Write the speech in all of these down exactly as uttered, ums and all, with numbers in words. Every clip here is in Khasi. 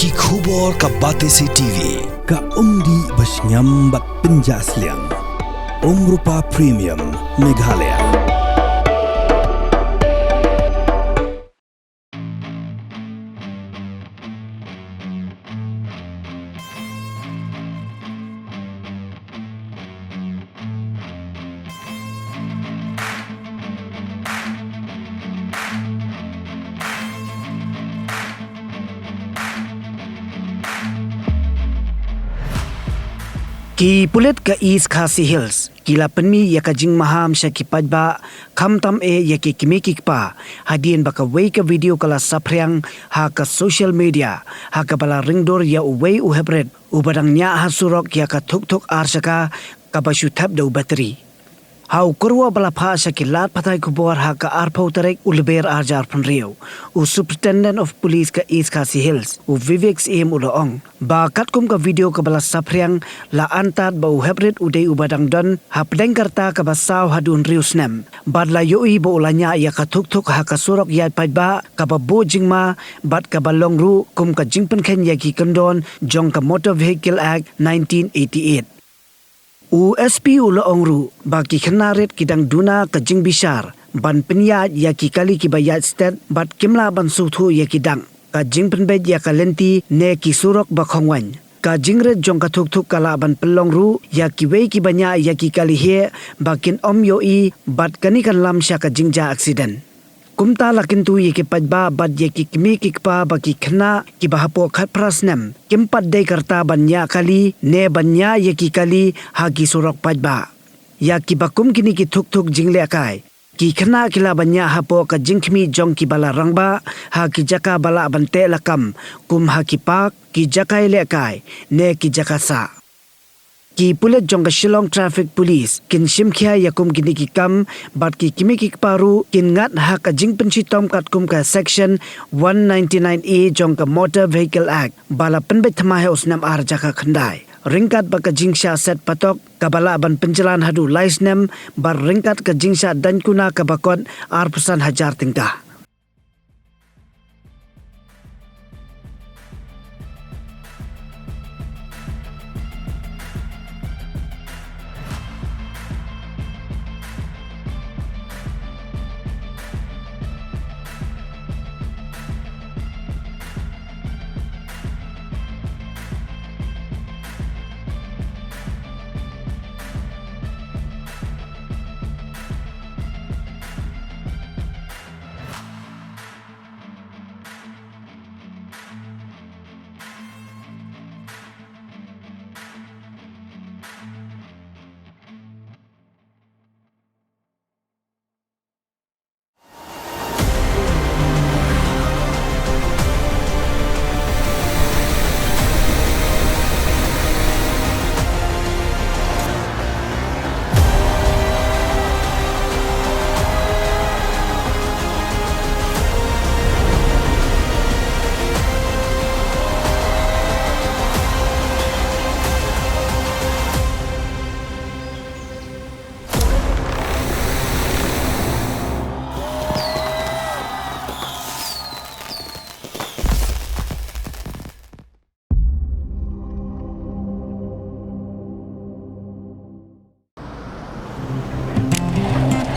Ki khubor ka Batesi T V, ka umdih ba shngiam bad pynjah sliang. Umrupa Premium, Meghalaya. Ki pulit ka East Khasi Hills ki la pynmih ïa ka jingmaham sha ki paidbah, khamtam eh ïa ki kmie ki kpa, hadien ba kawei ka video ka la saphriang ha ka social media, ha kaba la ringdur ïa uwei u heprit uba dang ñiah ha surok ïa ka thukthuk ar shaka kaba shu thep da u batri. Ha u kyrwoh ba la phah sha ki lad pathai khubor ha ka arphew tarik u Lber arhajar arphew hynriew, u Superintendent of Police ka East Khasi Hills, u Vivek Syiem, u la ong ba katkum ka video kaba la saphriang, la antad ba u heprit u dei uba dang don hapdeng ka rta kaba saw haduh hynriew snem, bad la ïohi ba u la ñiah ïa ka thukthuk ha ka surok ïaid paidbah kaba buh jingma bad kaba long ruh kum ka jingpynkheiñ ïa ki kyndon jong ka Motor Vehicle Act nineteen eighty-eight. U S P u la ong ruh ba ki khynnah rit ki dang duna ka jingbishar ban pynïaid ïa ki kali kiba ïaid stet bad kim lah ban sngewthuh ïa ki dak, ka jingpynbeit ïa ka lynti ne ki surok ba khongwaiñ. Ka jingrit jong ka thukthuk ka lah ban pynlong ruh ïa kiwei kiba ñiah ïa ki kali heh ba kin ym ïohi bad kane kan lam sha ka jingjia aksiden. Kumta la kyntu ïa ki paidbah bad ïa ki kmie ki kpa ba ki khynnah kiba hapoh khatphra snem kim pat dei ka rta ban ñiah kali ne ban ñiah ïa ki kali ha ki surok paidbah. Ïa kiba kum kine ki thukthuk jinglehkai, ki khynnah ki lah ban ñiah hapoh ka jingkhmih jong kiba la rangbah ha ki jaka ba lah ban teh lakam, kum ha ki park, ki jaka ïalehkai ne ki jaka sah. Ki pulit jong ka Shillong Traffic Police kin shim khia ïa kum kine ki kam bad ki kmie ki kpa ruh kin ngat ha ka jingpynshitom katkum ka Section one ninety-nine A jong ka Motor Vehicle Act ba la pynbeit thymmai ha u snem arhajar khatkhyndai, ryngkat bad ka jingshah set patok kaba lah ban pynjlan haduh lai snem bad ryngkat ka jingshah daiñ kuna kaba kot arphew san hajar tyngka.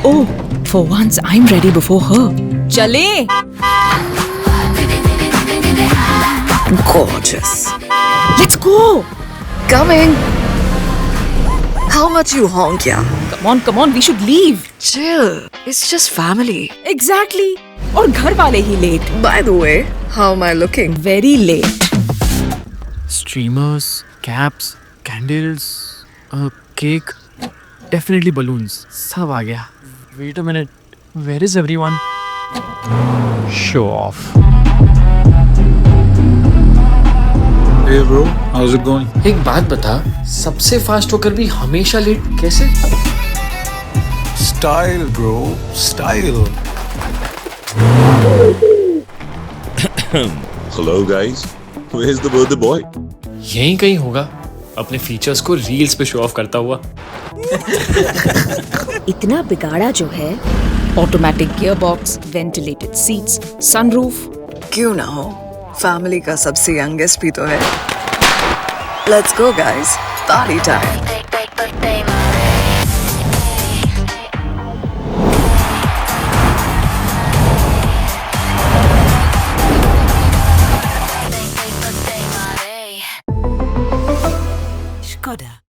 Oh, for once I'm ready before her. चले। Gorgeous. Let's go. Coming. How much you honk, yeah? Come on, come on, we should leave. Chill. It's just family. Exactly. और घर वाले ही late. By the way, how am I looking? Very late. Streamers, caps, candles, a cake, definitely balloons. सब आ गया. Wait a minute. Where is everyone? Show off. Hey bro, how's it going? एक बात बता, सबसे फास्ट होकर भी हमेशा लेट कैसे? Style bro, style. Hello guys, where's the birthday boy? यहीं कहीं होगा, अपने फीचर्स को रील्स पे शो ऑफ करता हुआ. इतना बिगाड़ा जो है. Automatic gearbox, ventilated seats, sunroof. क्यों ना हो, फैमिली का सबसे यंगेस्ट भी तो है। Let's go guys, party time. Skoda.